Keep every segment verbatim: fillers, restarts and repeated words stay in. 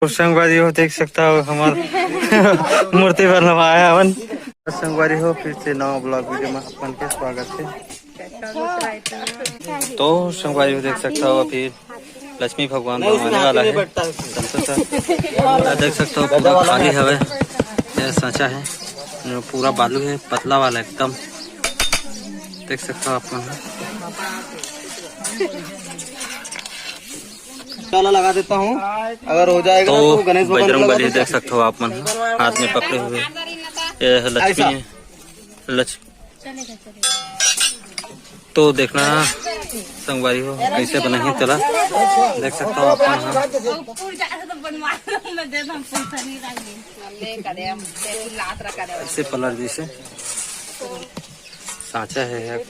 तो संगवारी हो, देख सकता हो, हमर मूर्ति बनवाए हवन। संगवारी हो, फिर से नवा vlog video में अपन के स्वागत है। तो संगवारी हो, देख सकता हो, अभी लक्ष्मी भगवान बनवाने वाला है। देख सकता हो, पूरा खाली हवे, ये सांचा है, पूरा बालू है, पतला वाला एकदम। देख सकता हो आप मन। ताला लगा देता हूँ, अगर हो जाएगा तो तो गणेश भगवान बजरंग बली देख सकते हो आप मन, हाथ में पकड़े हुए। ये है लक्ष्मी, ऐसा। है लक्ष्मी। तो देखना संगवारी हो, कैसे बनाही तेला देख सकते हो आप मन। ऐसे पलट जैसे सांचा है यार।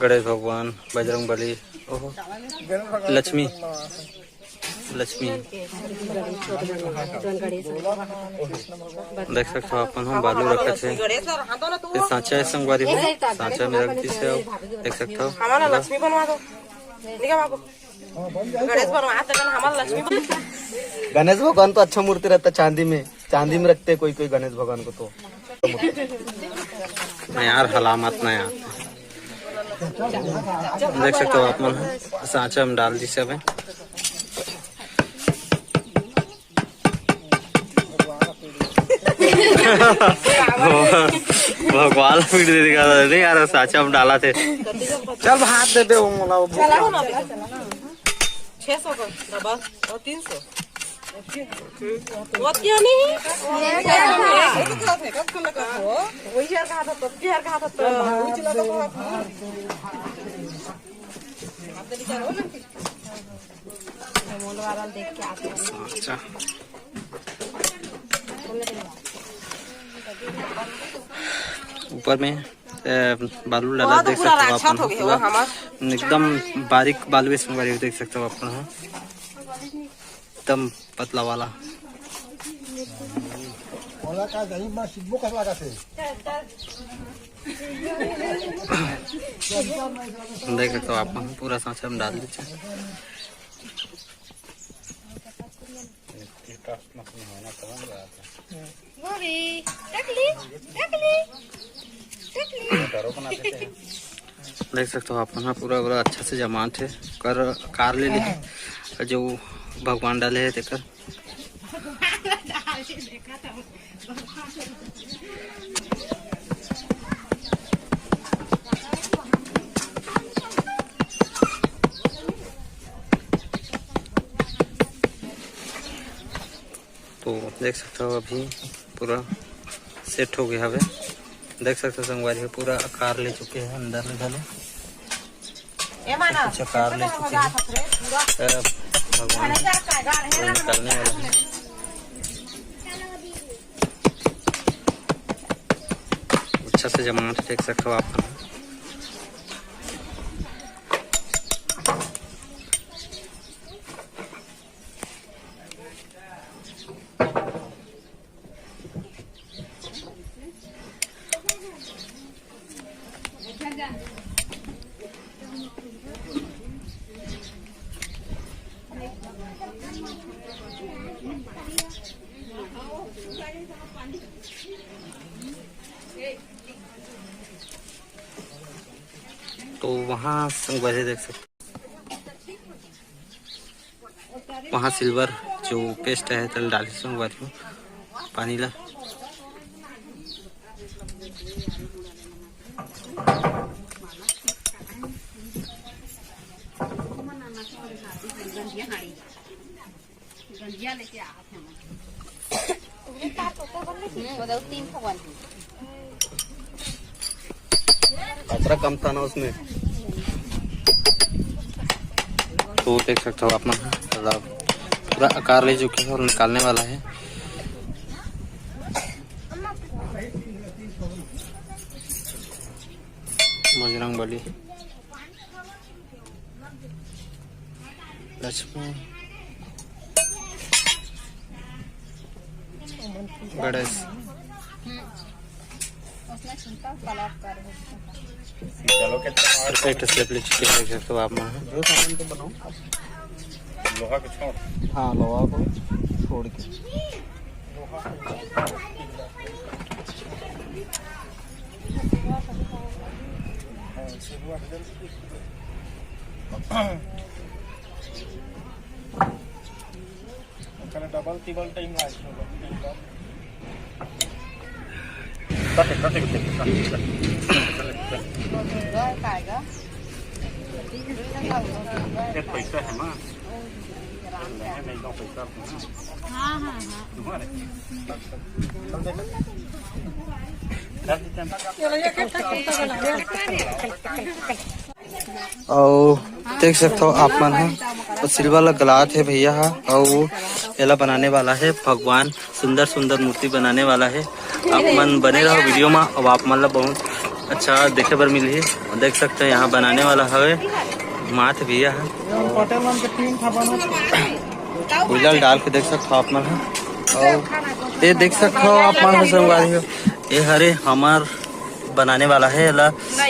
गणेश भगवान, बजरंग बली, ओहो, लक्ष्मी, लक्ष्मी। देख सकते हो आप मन, हम बालू रखत है। ये सांचा है संगवारी हो, सांचा में रख दिस है, देख सकते हो। हमारा लक्ष्मी बनवा दो। ठीक है बाबू। गणेश बनवा दो, हमारा लक्ष्मी बन- गणेश भगवान तो अच्छा मूर्ति रहता चांदी में, चांदी में रखते कोई कोई गणेश भगवान को तो। नहीं यार, हलामत नहीं यार। देख सकते हो आप मन, सांचा में डाल दिस हवे। भगवान पीट दे दिखा नहीं यार, सांचा में डाला थे। चल भात दे दे वो मोला वो। छह सौ का डब्बा और तीन सौ। वो क्या नहीं? वही यार कहा था, तो क्या यार कहा था, तो आप जल्दी करो ना। अच्छा। ऊपर में, ए, बालू डाला, देख सकते हो आप मन, पूरा एकदम बारीक बालू, इसमें बारीक देख सकते हो आप मन, हाँ। एकदम पतला वाला। ओला का दही मा सिब्बो कस लागत हे। देख सकते हो आप मन, पूरा सांचा में डाल दीजिए। देख सकते हो आप मन, पूरा पूरा अच्छा से जमात है, कर कार ले ले, जो भगवान डाले है तेकर। तो देख सकते हो अभी पूरा सेट हो गया हवे। देख सकते हो संगवारी हो, पूरा आकार ले चुके हैं अंदर ले घलो। अच्छा, आकार ले चुके हैं। अ, भगवान को निकालने वाला है। अच्छा से जमात देख सकते हो आप। तो वहाँ संगवारी देख सकते, वहाँ सिल्वर जो पेस्ट है, तेल डालिस संगवारी हो, पानी ला। हम्म, वो तो तीन ठो बन। कचरा कम था ना उसमें। तो देख सकते हो आप मन, मतलब पूरा आकार ले चुके हैं और निकालने वाला है बजरंग बली। लक्ष्मी, गणेश। परफेक्ट शेप ले चुके हैं, देख सकते हो आप मन। लोहा के छोड़। हाँ, लोहा को छोड़ के। डबल टिबल टाइम लाग। कटे, कटे, कटे, कटे। ये पैसा है ना? नहीं, नहीं, पैसा है ना? हाँ, हाँ, हाँ। तुम्हारे? अउ देख सकथव आप मन ह, तो सिल्वर ला गलात हे भैया ह, अउ एला बनाने वाला हे भगवान, सुंदर सुंदर मूर्ति बनाने वाला हे। आप मन बने रहो वीडियो में, अब आप मन ला बहुत अच्छा देखे बर मिलही। देख सकते हैं यहाँ बनाने वाला हवे माथ भैया ह, उजल डाल के देख सकते हो आप मन ह। अउ ये देख सकते हो आप मन ह संगवारी हो, ये हरे हमर बनाने वाला हे एला।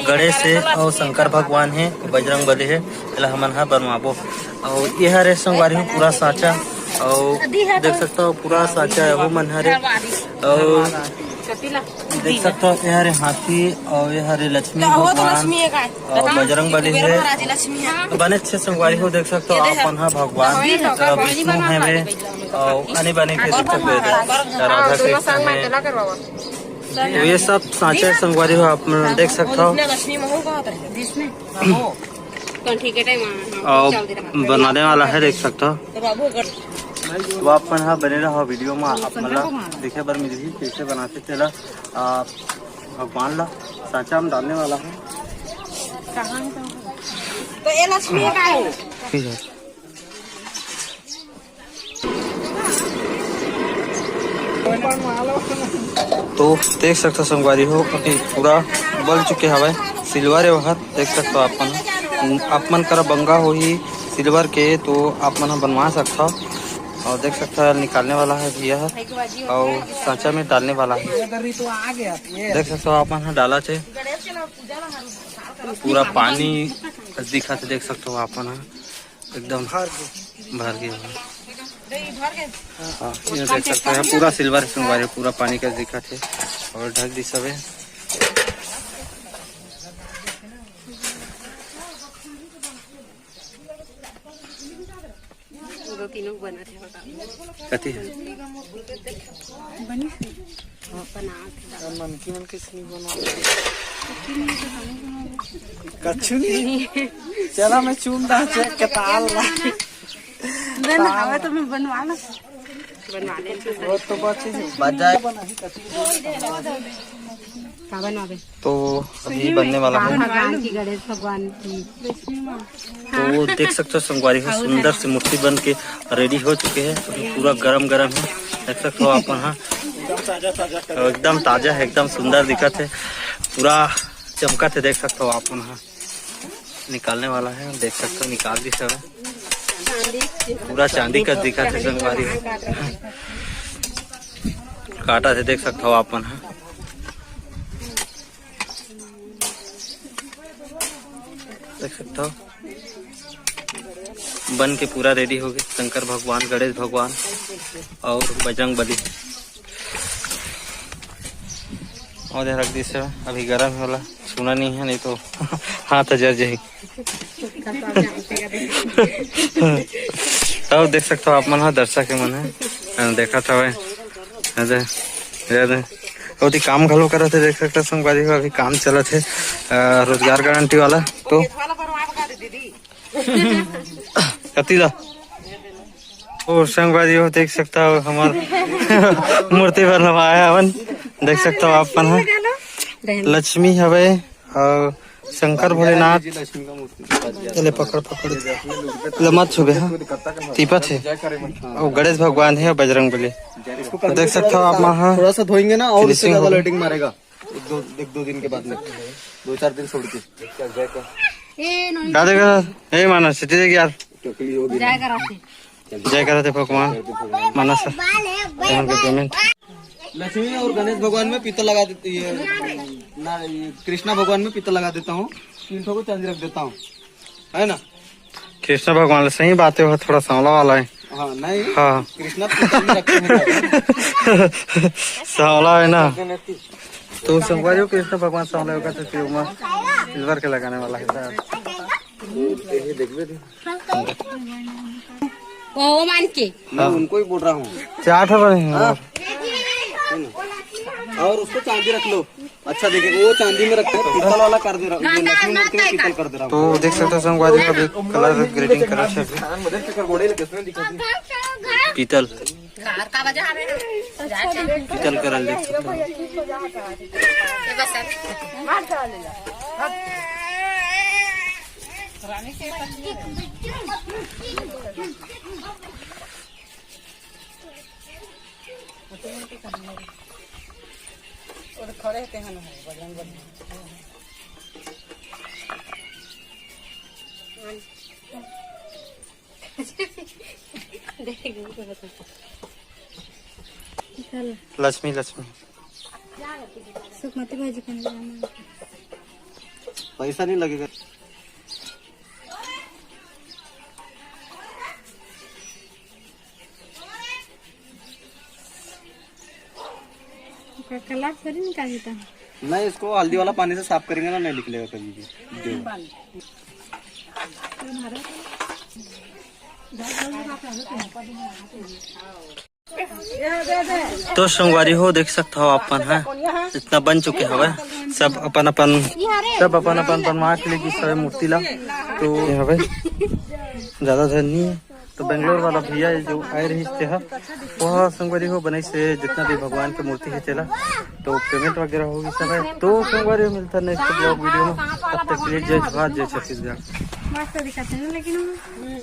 गणेश हे अउ शंकर भगवान हे, बजरंग बली हे, एला हमन ह बनवाबो। अउ ये हरे संगवारी हो पूरा सांचा, अउ देख सकते हो पूरा सांचा एहू मन हरे। अउ देख सकते हो ये हरे हाथी, अउ ये हरे लक्ष्मी भगवान, अउ बजरंग बली हे। बने अच्छे संगवारी हो देख सकते हो आप मन ह भगवान, अ, विष्णु हेवे, अउ आने बाने के देख सकते हो राधा कृष्ण हे। तो ये सब सांचा संगवारी हो आप मन देख सकते हो। अउ बनाने वाला है देख सकते हो। तो आप मन ह बने रहो वीडियो में, आप मन ला देखे बर मिलही कैसे बनाते तेला। आ, भगवान ला सांचा में डालने वाला है। तो ये लक्ष्मी का है। ठीक है। तो देख सकते हो संगवारी हो, अभी पूरा बल चुके हवय। सिल्वर हे वहर, देख सकते हो आप मन, आप मन करा बंगा होही सिल्वर के, तो आप मन ह बनवा सकता हो। और देख सकता है निकालने वाला है भैया ह, और सांचा में डालने वाला है। देख सकते हो आप मन ह डाला थे, पूरा पानी दिखत हे, देख सकते हो आप मन ह एकदम भर गया। हाँ, ये देख सकते हैं पूरा सिल्वर संगवारी, पूरा पानी का दिखत हे और ढक दी सबे। दो तीनों बना थे, बताओ। कथी है? बनी? बना थे। मनकी मन कैसे नहीं बना? कछु नहीं। चला मैं चुन दा चेक के ताल ला। बन हवा तो मैं बनवा ला। बनवा ले। वो तो बात चीज बजाए। का बनवाबे? तो अभी बनने वाला है। भगवान की, गणेश भगवान की। तो देख सकते हो संगवारी हो, सुंदर सी मूर्ति बन के रेडी हो चुके हैं। अभी पूरा गरम गरम है, देख सकते हो आप। हाँ, एकदम ताजा है, एकदम सुंदर दिखत है, पूरा चमकत है, देख सकते हो आप। हाँ, निकालने वाला है, देख सकते हो निकाल दी सब। पूरा चांदी का दिखत है संगवारी हो। काटा थे, देख सकते हो आप। हाँ, देख सकते हो बन के पूरा रेडी हो गए शंकर भगवान, गणेश भगवान और बजरंग बली। और ये रख दी से अभी गरम होला, छूना नहीं है, नहीं तो हाथ जर जाही। तब देख सकते हो आप मन ह, दर्शक मन है, देखत हवे। ओती काम घलो करत हे, देख सकते हो संगवारी हो, अभी काम चलत हे, अ, रोजगार गारंटी वाला। तो कति ला? ओ संगवारी हो, देख सकता हो हमार मूर्ति बनवाए हवन, देख सकता हो आप मन ह। लक्ष्मी हवे और शंकर भोलेनाथ। चले पकड़, पकड़। ले मत छुबे, हाँ। तीपत हे। और गणेश भगवान हे, बजरंग बली। तो देख सकता हो आप मन ह। थोड़ा सा धोएंगे ना और इससे finishing ज्यादा होगा। Lighting मारेगा। एक दो, एक दो दिन के बाद में, दो चार दिन छोड़ के। का देगा? ए मानस, सीटी देख यार। टकली हो गई। जय करा थे। जय करा थे भगवान। मानस, पेमेंट। लक्ष्मी और गणेश भगवान में पीतल लगा देती है। ना, ये कृष्णा भगवान में पीतल लगा देता हूँ, तीन ठो को चांदी रख देता हूँ, है ना? कृष्णा भगवान ला सही बात है, वो थोड़ा सांवला वाला है। हाँ, नहीं, हाँ। कृष्णा पीतल में रखते हैं। सांवला है ना? तो संगवारी हो, कृष्णा भगवान सांवला होगा तो फिर वो सिल्वर के लगाने वाला है शायद। ये देख ले। वो मान के। मैं उनको ही बोल रहा हूँ। चार ठो बने हैं। हाँ। है ना? और उसको चांदी रख लो। अच्छा, देखिए, वो चांदी में रखते हैं, पीतल वाला कर दे रहा हूँ, ये लक्ष्मी मूर्ति में पीतल कर दे रहा हूँ। तो देख सकते हो संगवारी, अभी कलर ग्रेडिंग कर रहा है। पीतल। घर का बजा हवे ना। पीतल कलर देख सकते हो। ये बस है। खड़े होते हैं ना, बजरंग बली। लक्ष्मी, लक्ष्मी। सुखमती भाजी खाने जाना। पैसा नहीं लगेगा। ओकर कलर थोड़ी निकाल देता है। नहीं, इसको हल्दी वाला पानी से साफ करेंगे ना, नहीं निकलेगा कभी भी। देखो। तो संगवारी हो, देख सकत हव अपन ह, इतना बन चुके हवय। सब अपन अपन, सब अपन अपन बनवा के लेगी सब मूर्ति ला। तो ये हवय, ज्यादा झन नहीं है। तो बेंगलोर वाला भैया जो आए रहिस तेहा, वह संगवारी हो बनाइस हे जितना भी भगवान के मूर्ति है तेला। तो पेमेंट वगैरह होगी सब है। तो संगवारी हो, मिलता नेक्स्ट ब्लॉग वीडियो में। तब तक के लिए जय जोहार, जय छत्तीसगढ़। मस्त दिखत है ना, लेकिन वो